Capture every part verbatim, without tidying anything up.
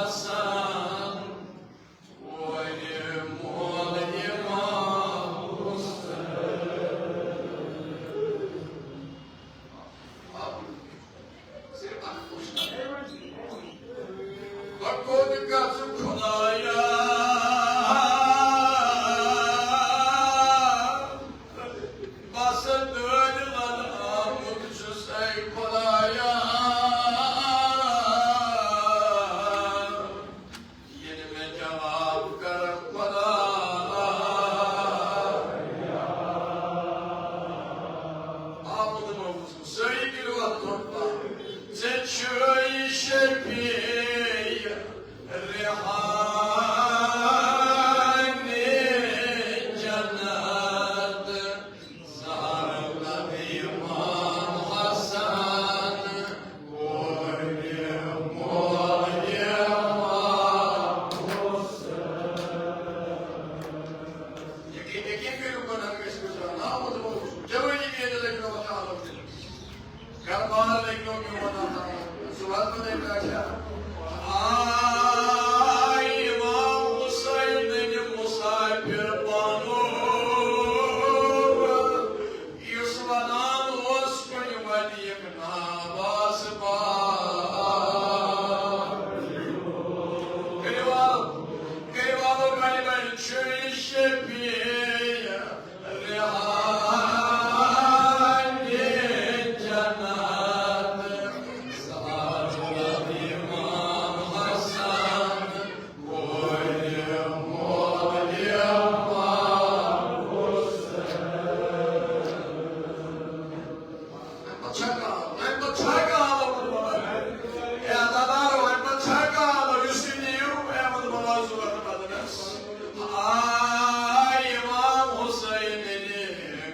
حسن، کورِ مول امام حسین۔ صرف اکھ کوشش۔ بہٕ کوٚت گژھٕ خدایا؟ بس دٲدِ لد آمُت چھُس، اے خدایا۔ ییٚلہِ مےٚ جواب کَرَکھ خدایا۔ آمُت موجود سٲری کٔرِو اَتھ برونٛہہ پَہَن۔ ژےٚ چھُے شفیع ریحانِ جنت، زہرا امام حسن، کورِ مول امام حسن۔ یقین، یقین کٔرِو، گۄناہ گژھِ گُزران۔ آمُت موجود جوٲنی گٔے نہٕ لگہِ نہٕ وقت عالم۔ کربلا لگیو میون آقا، سُہ وَنہٕ بہٕ تۄہہِ کیٛاہ چھا۔ آے امام حسینٕنۍ مسافر پانو، یُس وَنان اوس کُنہِ وَتہِ یِکھ ناباس بار۔ کٔرِو آو، کٔرِو آو بَڑِ بَڑِ چھُے شفیع ریحانِ جنت، زہرا امام حسن، کورِ مول امام حسن۔ اَمہِ پَتہٕ چھا کانٛہہ، اَمہِ پَتہٕ چھا کانٛہہ آمُت بَناونہٕ؟ اے عزادارو، اَمہِ پَتہٕ چھا کانٛہہ آمُت؟ یُس یہِ دِیِو، اے عزادارو، ضروٗرت بدلس۔ آے امام حسین علی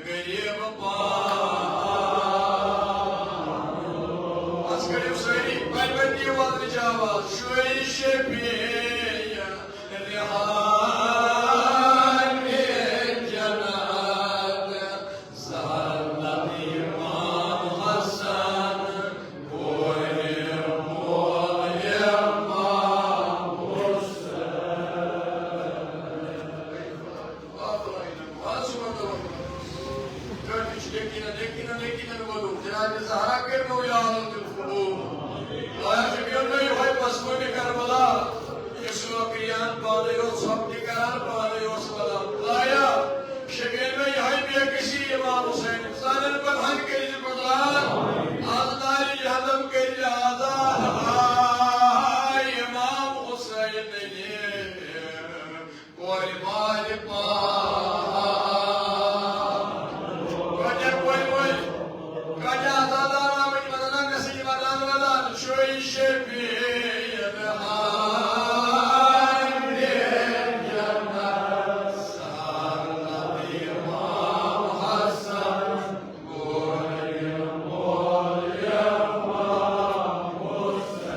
غریب پان۔ اَتھ کٔرِو سٲری، وۄنۍ، وۄنۍ دِیِو وزنٕچ آواز۔ چھُے شفیع ریحانِ جنت، زہرا امام حسن، کورِ مول امام حسن۔ جناب زہرا کٔرِو یا عالم دِل قبول۔ آیا چھُ میون نٔے ہوے مظلومِ کربلا، یُس شوقیان پانَے اوس، ژھۄپہٕ تہِ کران، پانَے اوس وَنان۔ آیا شبیر میں یہے بے کسی امام حسین، سانٮ۪ن گۄنہَن کٔرۍ زِ گُزار، از نارِ جہنم کٔرۍ زِ آزاد۔ آے امام حسین نے کورِ مالِ پان۔ کٲتیٛاہ کورِ مٲلۍ، کٲتیٛاہ عزادار آمٕتۍ مددن، مےٚ سۭتۍ ودان ودان چھُے شفیع ریحانِ جنت، زہرا امام حسن، کورِ مول امام حسن۔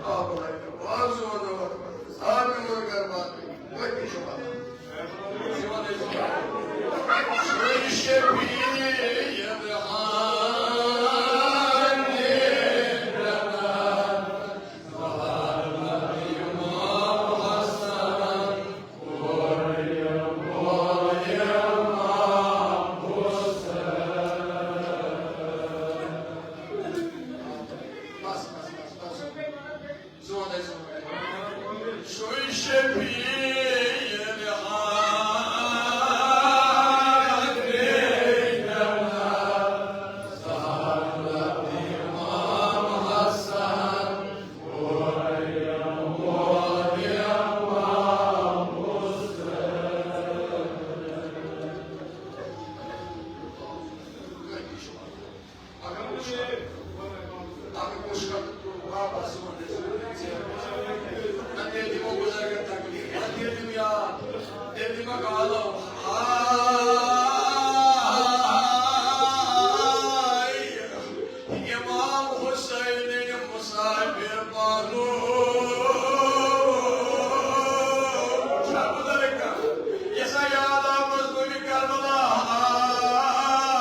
آ، بلائے، آ، زور، زور۔ آ، زور، زور۔ امام حسین مسافر پانو۔ چھا بزرگ؟ یسا یاد آو مظلومِ کربلا۔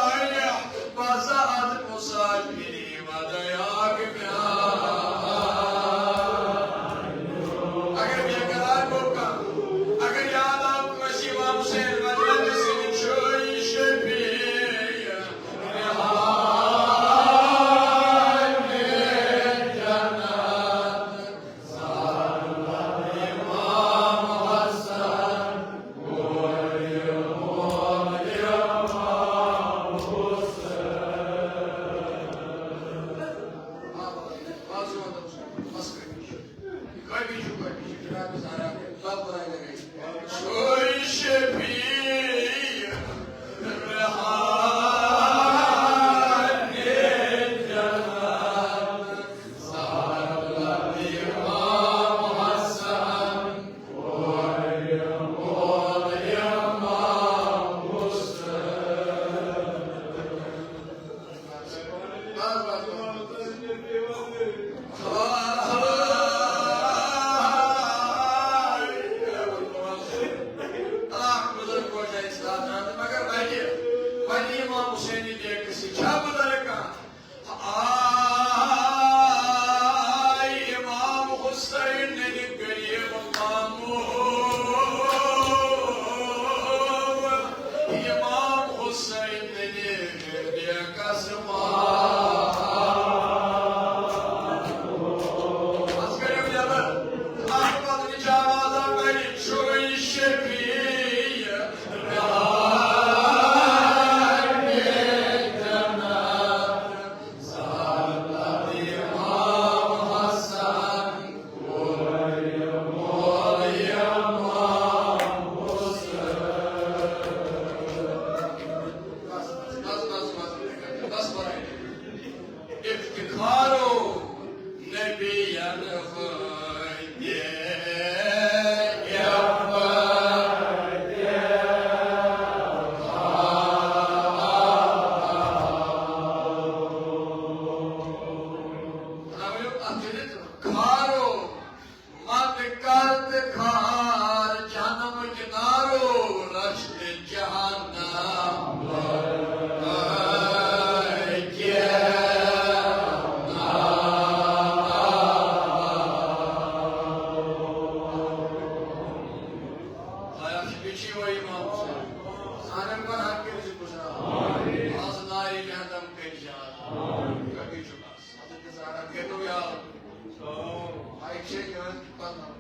آے، بس از مسافری ودیاک پیار۔ کھارو، مت کر تہٕ کھار، جہنم کنارو، رشتہٕ جہنم۔ خۄدایا، أسۍ چھِ بیٚیہِ چھِ یِوان اِمام حُسین۔ سانٮ۪ن گۄناہن کٔرۍ زِ گُزار۔ آز نارِ جہنم کٔرۍ زِ آز۔ کبھی چھُ بس۔ حضرت زہرا کٔرِو یاد۔ مایِک چھےٚ یِہٕنٛز کِنہٕ بدلاوٕنۍ؟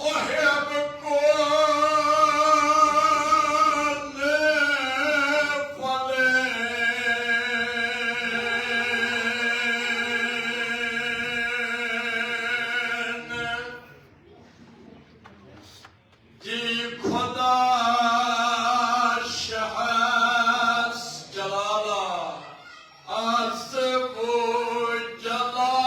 محب کون فلین، دی خدا شہس جلالا۔ عصب و جلال۔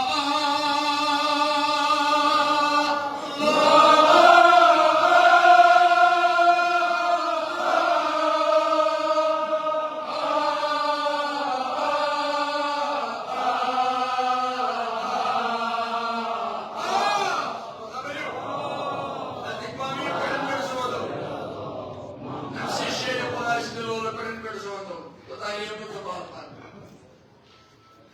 نفس شیر قرآن سے لولا کرن کر زوتو۔ خدا یہ متبار۔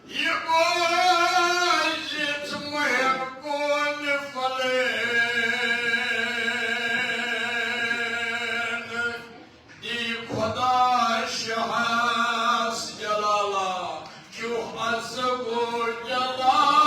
یہ بوزِتھ محب کون فلین، دی خدا شہس جلالا، کیوں عصب و جلال۔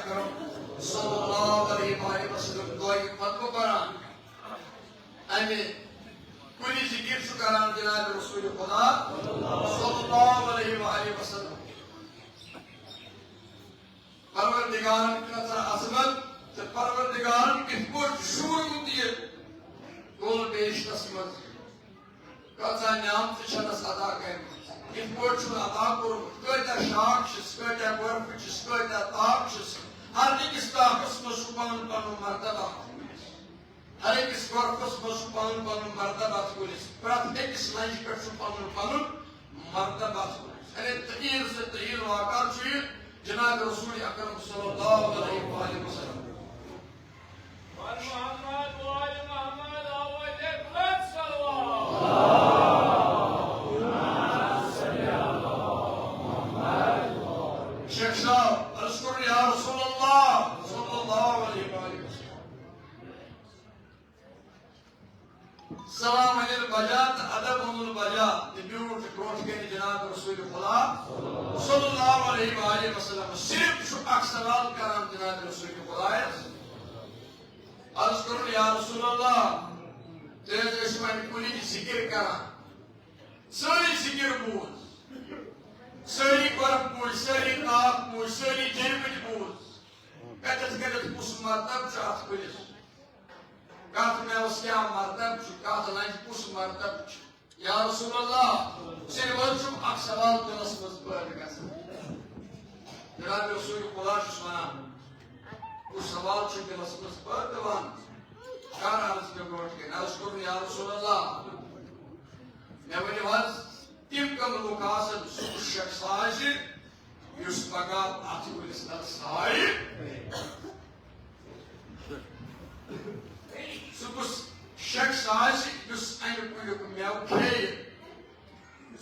اکرم صلی اللہ علیہ وآلہ وسلم دعایہِ خطبہٕ پران۔ امہِ کُلہِ ذکر چھُ کران جناب رسول خدا صلی اللہ علیہ وآلہ وسلم۔ پروردگارن کۭژاہ عظمت تہٕ پروردگارن کِتھ پٲٹھۍ چھُ شوٗرمُت یہِ کُل بیشتس منٛز۔ کۭژاہ نعمتہٕ چھَنَس عطا کَرِمَژٕ، کِتھ پٲٹھۍ چھُن عطا کوٚرمُت، کۭتیاہ شاخ چھِس، کۭتیاہ گۄرفہٕ چھِس، کۭتیاہ تاکھ چھِس۔ ہر أکِس تاکَس منٛز چھُ پَنُن پَنُن مرتبہ اَتھ کُلِس۔ ہر أکِس گۄرفَس منٛز چھُ پَنُن پَنُن مرتبہ اَتھ کُلِس۔ پرٛٮ۪تھ أکِس لَنجہِ پٮ۪ٹھ چھُ پَنُن پَنُن مرتبہ اَتھ کُلِس۔ یعنی تقیٖر سے تقیٖر واقعہ چھُ یہِ جناب رسول اکرم صلی اللہ علیہ وآلہ وسلم۔ محمد وآل محمد، آواز بلند صلوات۔ شیخ صاحب، عرض کرو یا رسول اللہ صلی اللہ علیہ وآلہ وسلم۔ سلام انن بجا تہٕ ادب انن بجا تہٕ بیوٗٹھ برونٛٹھ کنہِ جناب رسول خدا صلی اللہ علیہ وآلہ وسلم۔ صرف چھُ اکھ سوال کران جناب رسول خدایس۔ عرض کرُن، یا رسول اللہ، تُہۍ حظ ٲسِو اَمہِ کُلِچ ذِکِر کران۔ سٲری ذِکِر بوٗز، سٲری گۄپھ بوٗز، سٲری نعت بوٗز، سٲری جیٚمِچ بوٗز۔ کَتٮ۪تھ کَتٮ۪تھ کُس مرتب چھُ اَتھ کُلِس؟ کَتھ مٮ۪وَس کیٛاہ مرتب چھُ؟ کَتھ لَنجہِ کُس مرتب چھُ؟ یا رسول اللہ، صرف حظ چھُم اکھ سوال دِلس منٛز پٲدٕ گژھان۔ جناب رسول خدا چھُس ونان، کُس سوال چھُ دِلس منٛز پٲدٕ گژھان؟ کر عرض مےٚ برونٛٹھ کَنہِ، عرض کوٚرُن، یا رسول اللہ، مےٚ ؤنِو حظ، تِم کم لُکھ آسن، سُہ کُس شخص آسہِ، یُس پگاہ اتھ کُلِس تل سایہِ۔ سُہ کُس شخص آسہِ یُس امہِ کُلیُک مٮ۪وٕ کھیٚیہِ؟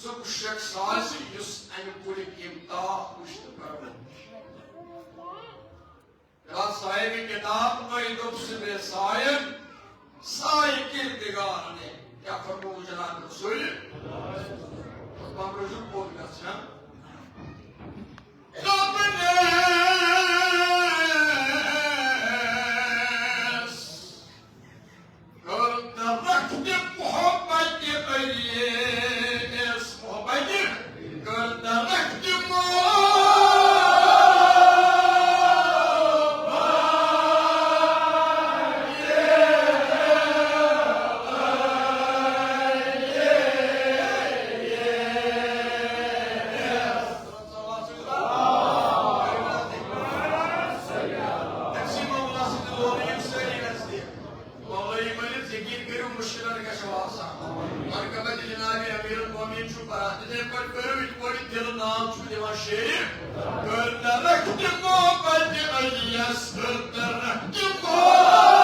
سُہ کُس شخص آسہِ یُس امہِ کُلیُک یِم تاپھ وٕچھِ تہٕ پرو؟ راتھ صاحب کتاب تۄہہِ دوٚپ سُہ بے ساین، سایہِ کردگار نے۔ کیٛاہ فرموو جناب رسول؟ پمرٕ چھُ پوٚت گژھان۔ دوٚپنَس، کٔر درخت محبت علی، اس محبت، کٔر درخت محبت۔ تقسیم اللہ سٕنٛدِ لولہٕ یِم سٲری نزدیٖک۔ مولوی ؤنِتھ یقیٖن کٔرِو، مُشکِلن گژھِ آسان۔ مرکبت جناب امیر المومنین چھُ پران، تِتھے پٲٹھۍ کٔرِو، یِتھ پٲٹھۍ دِلہٕ نام چھُ دِوان شیرِ۔ کٔر درخت محبت علیَس، کٔر درخت محبت۔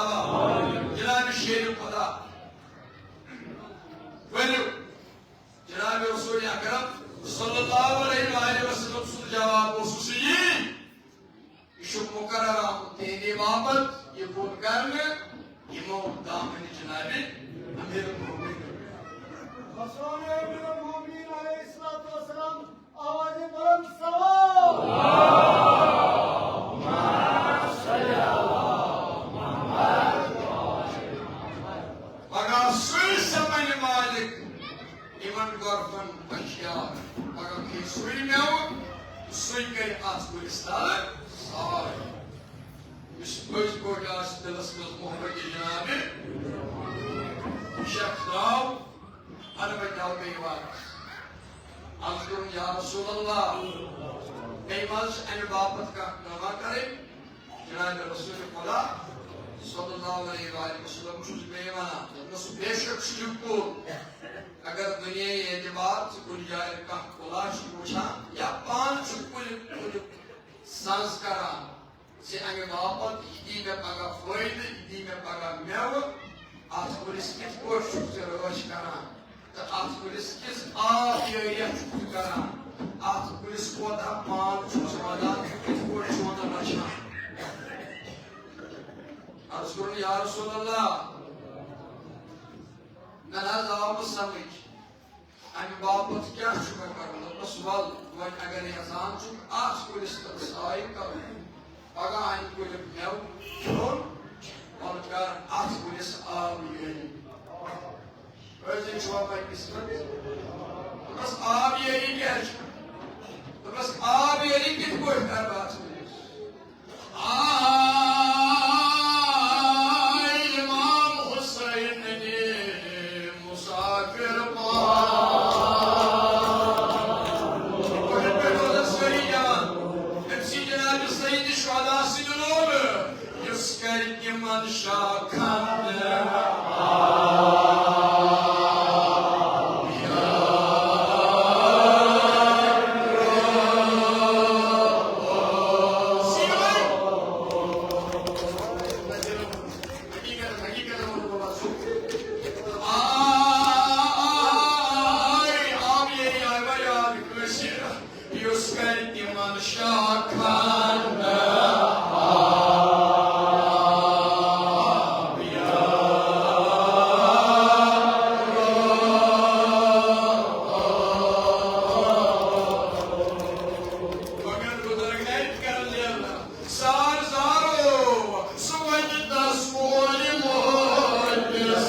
جناب شیر خدا، ؤنِو، جناب رسول اکرم صلی اللہ علیہ وآلہ وسلم سُنٛد جواب اوسُس یی، یہِ چھُ مُقرر آمُت تِہنٛدِ باپتھ، یہِ کُن کرنہٕ یِمو دامنہِ جناب امیر المومنین۔ رسول امیر المومنین علیہ الصلوۃ والسلام، آواز بلند سوا۔ پگاہ سُے سپنہِ مالک یِمن غۄرفن بخشیار۔ پگاہ کھیٚیہِ سُے مٮ۪وٕ، سُے کرِ اتھ کُلِس تل سایہِ۔ یُس پٔزۍ پٲٹھۍ آسہِ دِلس منٛز محبت جناب، یہِ شخص درٛاو عربہٕ تل بیٚیہِ واپس۔ عرض کوٚرُن، یا رسول اللہ، بیٚیہِ ما حظ چھِ امہِ باپتھ کانٛہہ کٲما کرٕنۍ؟ جناب رسول خدا صلی اللہ علیہ وآلہ وسلم چھُس بیٚیہِ ونان، دوٚپنَس، بے شک چھُ یہِ کُل۔ اگر دُنیاہی اعتبار ژٕ کُنہِ جایہِ کانٛہہ کُلا چھُکھ وٕچھان یا پانہٕ چھُکھ کُلہِ، کُلہِ سنٛز کران زِ امہِ باپتھ یہِ دی مےٚ پگاہ فٲیدٕ، یہِ دی مےٚ پگاہ مٮ۪وٕ، اتھ کُلِس کِتھ پٲٹھۍ چھُکھ ژٕ رٲچھ کران؟ تہٕ اتھ کُلِس کِژھ آب یٲری چھُکھ ژٕ کران؟ اتھ کُلِس کوتاہ پان چھُکھ ژٕ ونان؟ کِتھ پٲٹھۍ چھُ ونان رچھان؟ عرض کوٚرُن، یا رسول اللہ، مےٚ نہ حظ آو نہٕ سمجھ، امہِ باپتھ کیٛاہ چھُ مےٚ کرُن؟ دوٚپمَس، ول، وۄنۍ اگر یژھان چھُکھ اتھ کُلِس تل سایہِ کرُن، پگاہ امہِ کُلیُک مٮ۪وٕ کھیوٚن، وَلہٕ کر اتھ کُلِس آب یٲری۔ أزِچ چھُوا تۄہہِ قسمت؟ دوٚپمَس، آب یٲری کیٛاہ چھُ؟ دوٚپمَس، آب یٲری کِتھ پٲٹھۍ کَرٕ بہٕ اتھ کُلِس؟ آے امام حسین نے مسافر پان۔ کُلٮ۪ن پٮ۪ٹھ روزن سٲری جوان۔ أمۍ سٕے جناب سید شہدا سٕنٛدِ لوگہٕ یُس کرِ تِمن شاخن حقیقت، حقیقت وَنہٕ بہٕ پَتہٕ سُہ۔ آے، آب ییٚلہِ آیہِ وۄنۍ یاد کٲنٛسہِ، یُس کَرِ تِمَن شاخَن آب یاد۔ مگر بُزرگ اَتہِ کَرَن لیلا۔ سار زارو، سُہ وَنہِ دَس مول مٲلِس۔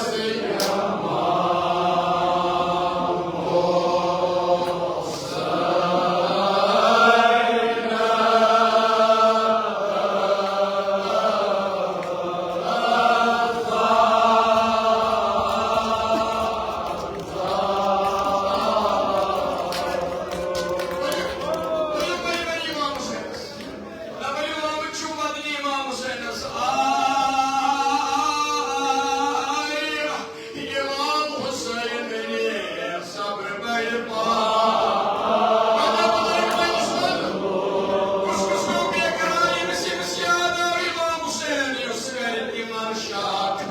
دَپان، یہِ آمُت چھُ مدنی امام حسینس۔ آے، امام حسین نے صبر بر پا۔ پتہ بزرگ بنی سن، کُس کُس گوٚو بے قرار، ییٚمِس ییٚمِس یاد آو امام حسین، یُس کرِ تِمن شاخن۔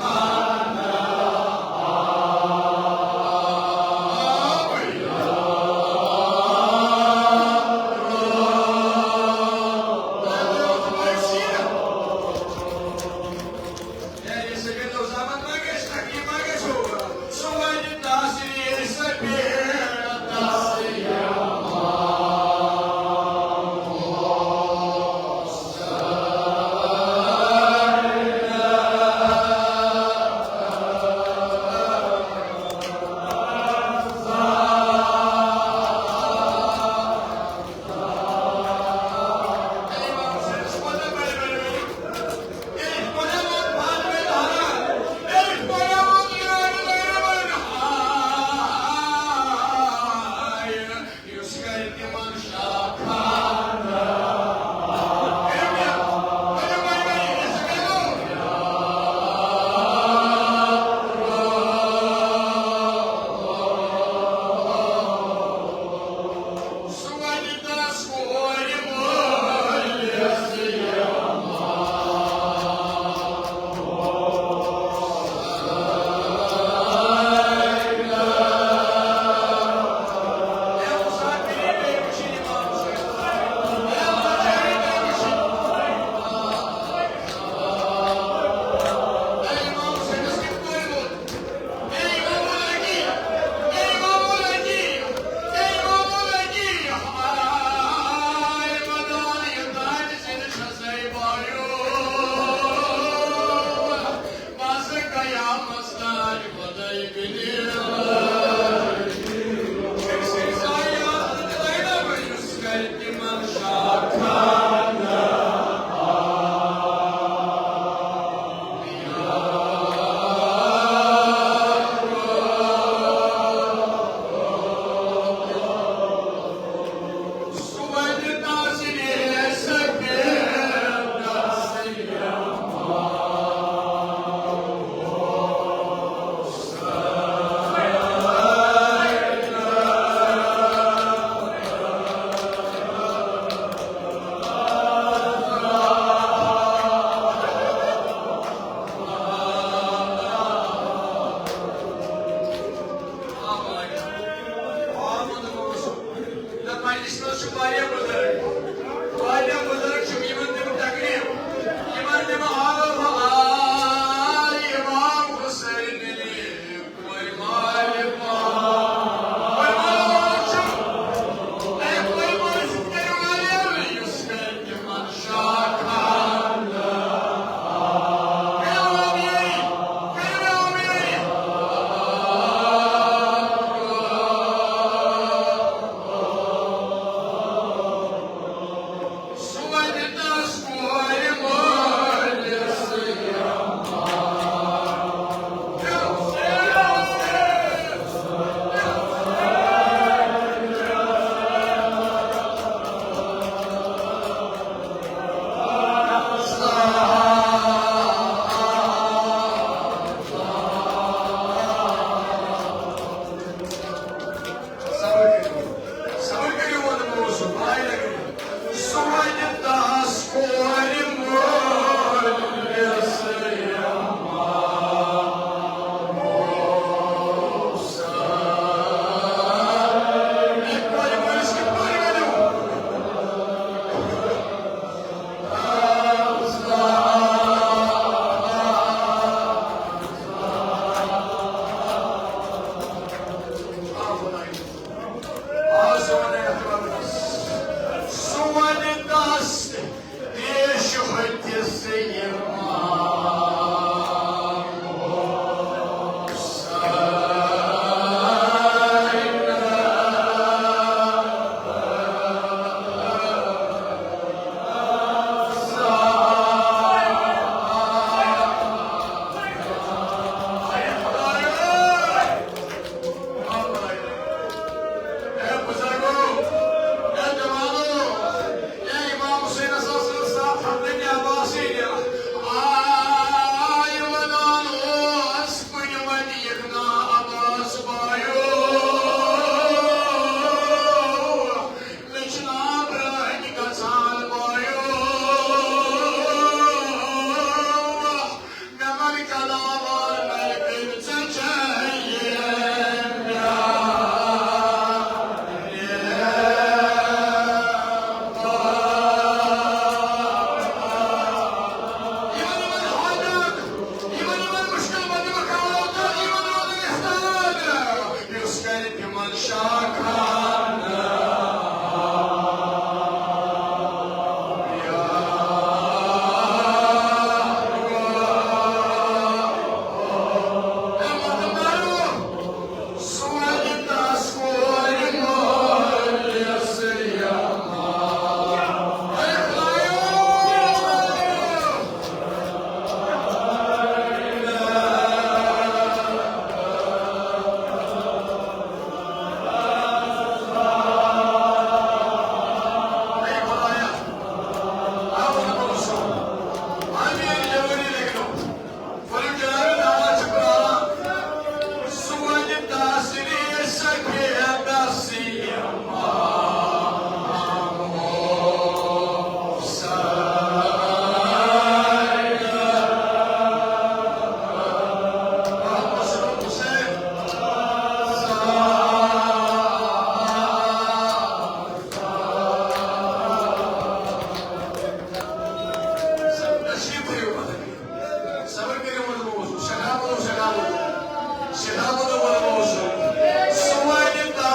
صبر کٔرِو، وَنہٕ بہٕ اوسُس، شِہابُدیٖن، شِہابُدیٖن، شِہابُدیٖن وَنہٕ بہٕ اوسُس۔ سُہ وَنہِ تا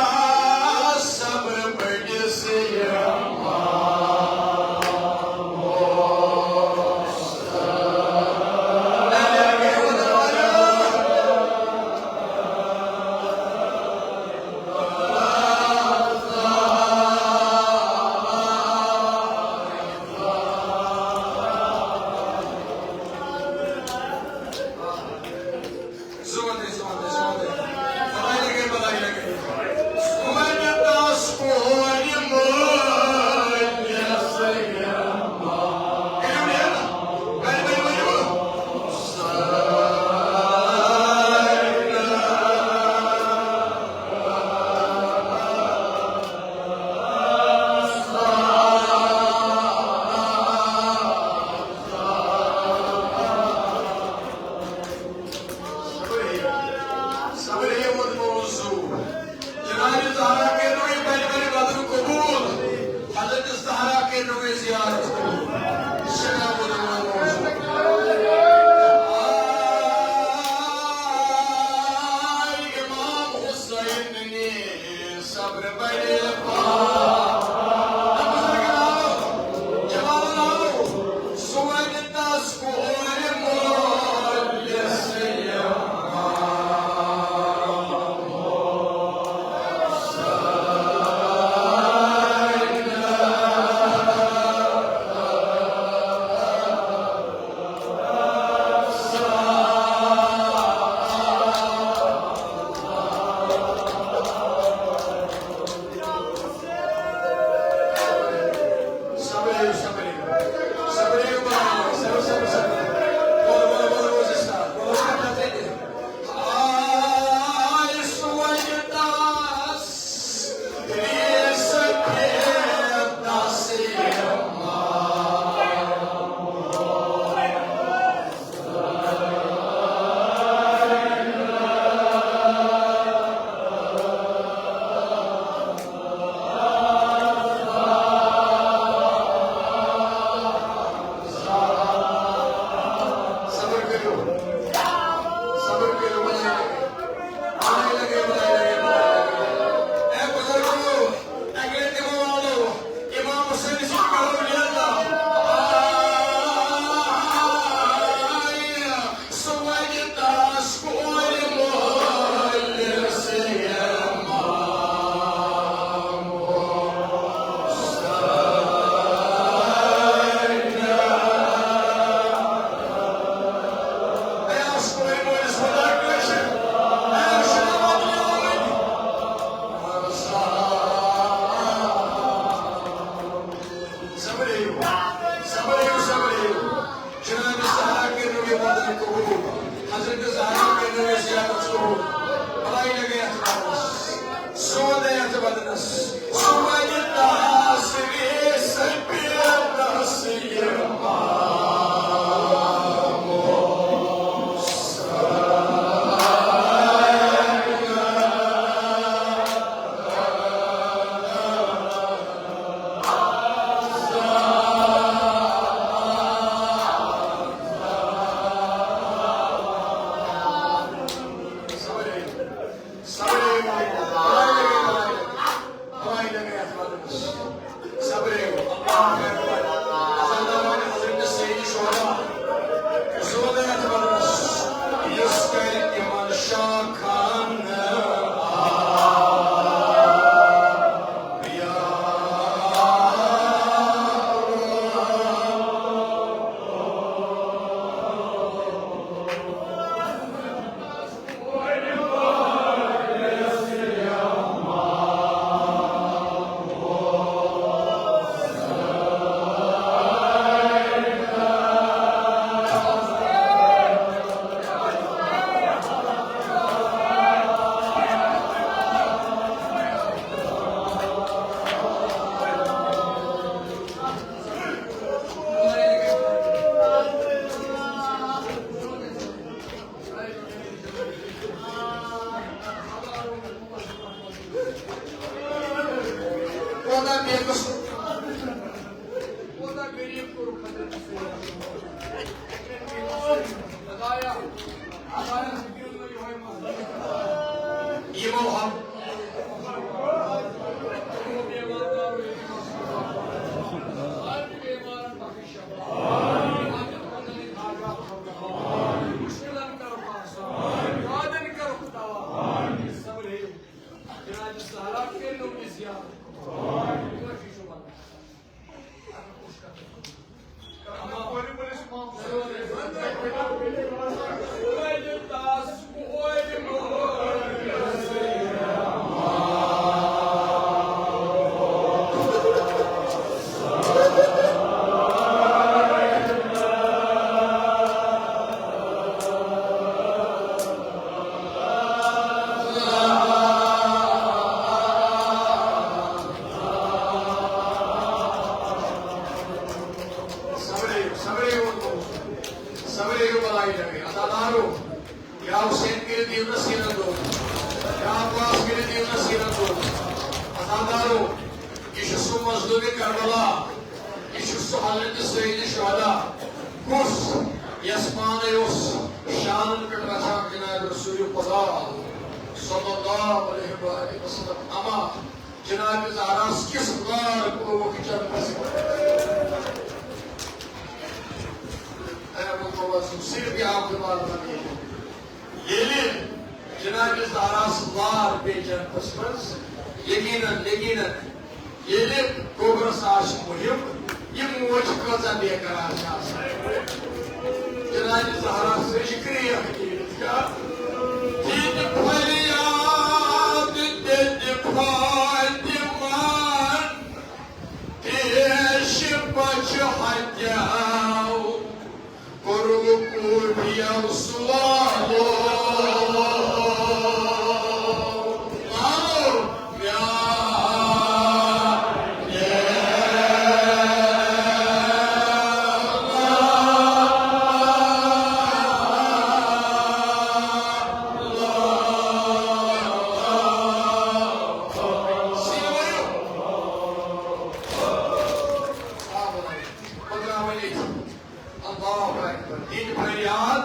صبر بٔڑِس یہِ۔ زٕ وَنَے، زٕ وَنَے، زٕ وَنَے۔ بَلاے لَگے، بَلاے لَگے۔ وَنہِ تَس کورِ مٲلِس۔ کٔرِو نیر۔ بَلہِ، بَلہِ، بَلہِ۔ صبر ہیٚیِو، صبر ہیٚیِو، ووٚنمو اوسُو۔ جناب زہرا کٔرِو یہِ بَلہِ بَلہِ بدر قبوٗل۔ حضرت زہرا کٔرِو یہِ زیارت قبوٗل۔ شِہابُدیٖن ووٚنمو اوسُو۔ آے امام حسین نہِ صبر بڑے پا۔ اب بزرگ آؤ، جوان آؤ، سونے دس کورِ مٲلِس یہِ۔ صبر ہیٚیِو، صبر ہیٚیِو۔ صبر ہیٚیِو، بولو، صبر، صبر، صبر۔ بولو، بولو، بولو، بولو، سِسٹر۔ بولو، کَتھ ژےٚ تہِ۔ آے سوے دَس، ریٖس پھِر دَس یِم۔ صبر کٔرِو۔ صبر کٔرِو، وۄنۍ لگے، وۄنۍ لگے، وۄنۍ لگے۔ اے بزرگو، اگرے تِمو والو امام حسین سٕنٛدِ کرو لیلا۔ آے، سُہ وَنہِ تَس کورِ مٲلِس یِم۔ اے، اَس کورِ مٲلِس خۄدا کٲشِر۔ اے، شرابت لوگ۔ صبر ہیٚیِو، صبر ہیٚیِو، صبر ہیٚیِو۔ جناب زہرا کٔرِو یہِ وعدٕ قبوٗل۔ حضرت زہرا کٔرِو یہِ زیارت قبوٗل۔ بَلاے لَگے اَتھ وعدَس۔ سون یَتھ وعدَس۔ سون یہِ تاثیٖر سپیدَس یہِ۔ کوتاہ بے قصور، کوتاہ غریب کوٚرُکھ حضرت سید۔ خدایا، خدایا، یِمو حق مُشکِلن کَرُکھ آسان، وعدن کَرُکھ دوا۔ صبر ہیٚیِو۔ جناب زہرا کٔرِو مےٚ زیارت۔ صبرے، صبرے ووٚن تٔمۍ۔ صبرے ہیٚیِو بلاے لگے۔ عطا دارو، یا حسین کٔرِو دِیِو نہ سیٖنَس دۄد۔ یا عباس کٔرِو دِیِو نہ سیٖنَس دۄد۔ عطا دارو، یہِ چھُ سُہ مظلومِ کربلا۔ یہِ چھُ سُہ حضرت سید شہدا، کُس یَس پانَے اوس شانَن پٮ۪ٹھ رَچھان جناب رسول خدا صلی اللہ علیہ وآلہ وسلم۔ اما جناب زہراس کِس لار پووُکھ جنتَس منٛز؟ اے ابو قاسم، صرف یہ آپ کے پاس بنی ہے۔ ییٚلہِ جناب زہراس لار پیٚیہِ جنتَس منٛز، یقیناً، یقیناً، ییٚلہِ قبرس آسہِ محب، یہِ موج کۭژاہ بے قرار چھِ آسان۔ جناب زہرا سٕنٛز چھِ کرٛیکھ نیٖرِتھ کیٛاہ؟ دِتۍ فریاد، دِتۍ فاطمہ، پیش پچھ ہتیو۔ کوٚرُکھ کوٗفیو سوالو، آو میانہِ اللہ اکبر۔ دِتۍ فریاد،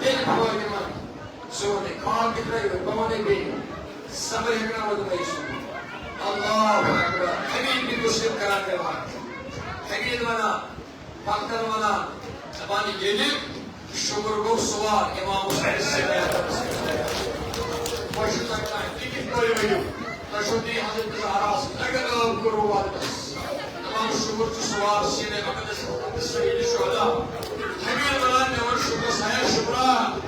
دِتۍ فٲطمہ۔ سُہ وَنہِ، خواب تہِ ترٛٲیِو، بہٕ وَنَے بیٚیہِ۔ صبر ہیٚکہِ نہٕ وۄنۍ ترٛٲیِتھ سُہ۔ اللہ اکبر۔ حبیب بن مسلم کران تلاوت۔ حبیب وَنان، پَکھتَن وَنان، دَپان، ییٚلہِ شُکُر گوٚو سوار امام حسین سٕنٛدِ۔ وۄنۍ چھُ تۄہہِ کانٛہہ تہِ کِتھ پٲٹھۍ ؤنِو؟ تۄہہِ چھُو تی حضرت زہراہَس لَگَن عام کوٚروٕ وعدَس۔ دَپان، شُکُر چھُ سوار سیٖنے مقدس سید شہدا۔ حبیب وَنان، مےٚ ووٚن شُکرَس، ہے شُکرا۔